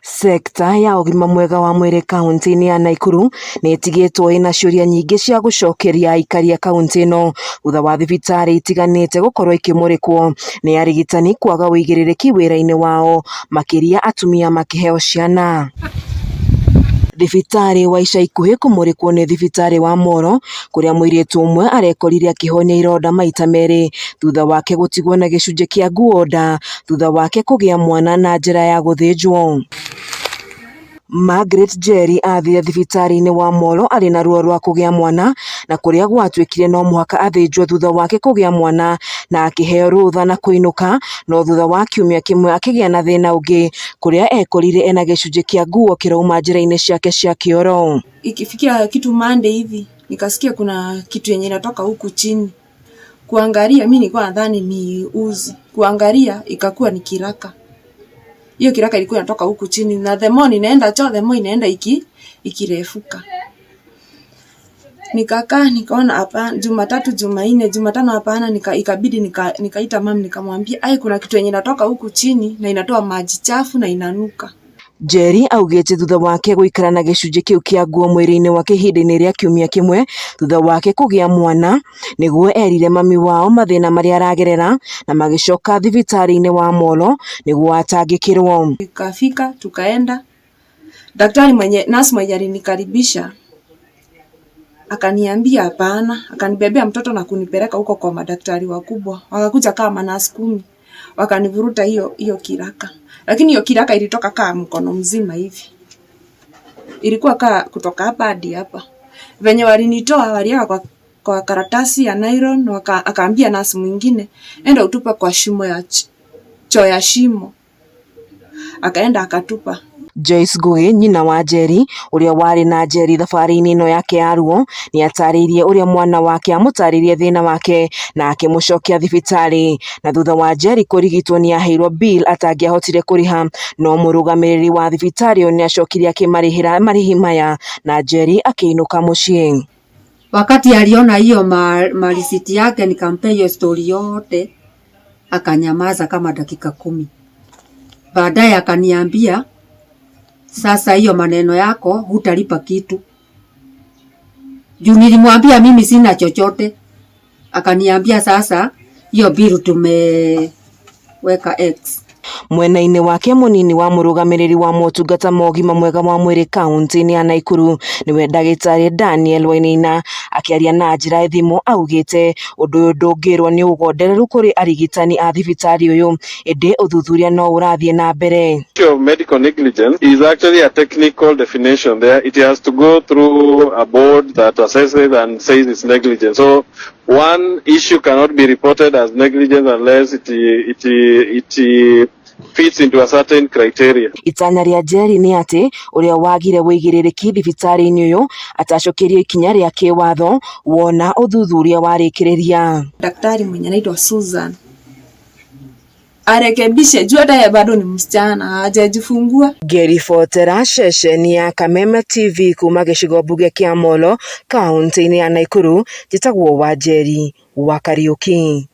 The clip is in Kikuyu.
Sekta ya ũgima mwega wa mwĩrĩ kaunti-inĩ ya Naikuru nĩ ĩtigĩtwo ĩna ciũria nyingĩ cia gũcokeria aikari a kaunti ĩno thutha wa thibitarĩ itiganĩte gũkorwo ikĩmũrĩkwo nĩ arigitani kwaga ũigĩrĩrĩki wĩra-inĩ wao, makĩria atumia makĩheo ciana. Thibitarĩ wa ica ikuhĩ kũmũrĩkwo nĩ thibitarĩ wa Moro kũrĩa mũirĩtu ũmwe arekorire akĩhonia ironda maita merĩ thutha wake gũtigwo na gĩcunjĩ kĩa nguo nda thutha wake kũgĩa mwana na njĩra ya gũthĩnjwo. Margaret Njeri athire thibitarĩ-inĩ wa Molo arĩ na ruo rwa kũgĩa mwana na kũrĩa gwatuĩkire no mũhaka athĩnjwo thutha wake kũgĩa mwana na akĩheo rũtha na kũinũka, no thutha wa kiumia kĩmwe akĩgĩa na thĩna ũngĩ kũrĩa ekorire ena gĩcunjĩ kĩa nguo kĩrauma njĩra-inĩ ciake cia kĩoro. Ikifikia kitu Monday hivi nikasikia kuna kitu yenye inatoka huku chini. Kuangalia mi nilikuwa nadhani ni uzi, kuangalia ikakuwa ni kiraka. Hiyo kiraka ilikuwa inatoka huku chini, na the more ninaenda choo the more inaenda ikirefuka. Nikakaa nikaona hapana, Jumatatu, Jumanne, Jumatano hapana, ikabidi nikaita mum nikamwambia, ai, kuna kitu yenye inatoka huku chini na inatoa maji chafu na inanuka. Njeri augĩte thutha wake gũikara na gĩcunjĩ kĩu kĩa nguo mwĩrĩ-inĩ wake ihinda-inĩ rĩa kiumia kĩmwe thutha wake kũgĩa mwana nĩguo erire mami wao mathĩna marĩa aragerera na magĩcoka thibitarĩ-inĩ wa Molo nĩguo atangĩkĩrwo. Ikafika tukaenda, daktari mwenye nurse mwenye alinikaribisha akaniambia hapana, akanibebea mtoto na kunipeleka huko kwa madaktari wakubwa. Wakakuja kama manurse 10 wakanivuruta hiyo hiyo kiraka, lakini hiyo kiraka ilitoka kama mkono mzima hivi, ilikuwa kaa kutoka hapa hadi hapa. Venye walinitoa waliweka kwa karatasi ya nylon, akaambia nurse mwingine, enda utupe kwa shimo ya choo ya shimo. Akaenda akatupa. Joyce Ngũgĩ nyina wa Njeri ũrĩa warĩ na Njeri thabarĩ-inĩ ĩno yake ya ruo nĩatarĩirie ũrĩa mwana wake amũtarĩirie thĩna wake na akĩmũcokia thibitarĩ, na thutha wa Njeri kũrigitwo nĩaheirwo bill atangĩahotire kũrĩha, no mũrũgamĩrĩri wa thibitarĩ ĩyo nĩacokire akĩmarĩhĩra marĩhi maya na Njeri akĩinũka mũciĩ. Wakati aliona hiyo marisiti yake nikampea hiyo story yote, akanyamaza kama dakika 10. Baadaye akaniambia sasa hiyo maneno yako hutalipa kitu. Juu nilimwambia mimi sina chochote. Akaniambia sasa hiyo bill tumeweka X. Mwena-inĩ wake mũnini wa mũrũgamĩrĩri wa motungata ma ũgima mwega wa mwĩrĩ kaunti-inĩ ya Naikuru nĩwe ndagĩtarĩ Daniel Wainaina akĩaria na njĩra ya thimũ augĩte ũndũ ũyũ ndũngĩrwo nĩ ũgondereru kũrĩ arigitani a thibitarĩ ũyũ ĩndĩ ũthuthuria no ũrathiĩ na mbere. Issue of medical negligence is actually a technical definition there. It has to go through a board that assesses and says it's negligence. So one issue cannot be reported as negligence unless it fits into a certain criteria. Itanya rĩa Njeri nĩ atĩ ũrĩa wagire ũigĩrĩrĩki thibitarĩ-inĩ ũyũ atacokerio ikinya rĩa kĩwatho wona ũthuthuria warĩkĩrĩria. Daktari mwenye anaitwa Susan arekebishe juu hata yeye bado ni msichana hajajifungua. Ngĩribotera ceceni ya Kameme TV kuma gĩcigo mbunge kĩa Molo kaunti-inĩ ya Naikuru, njĩtagwo Wanjeri wa Kariuki.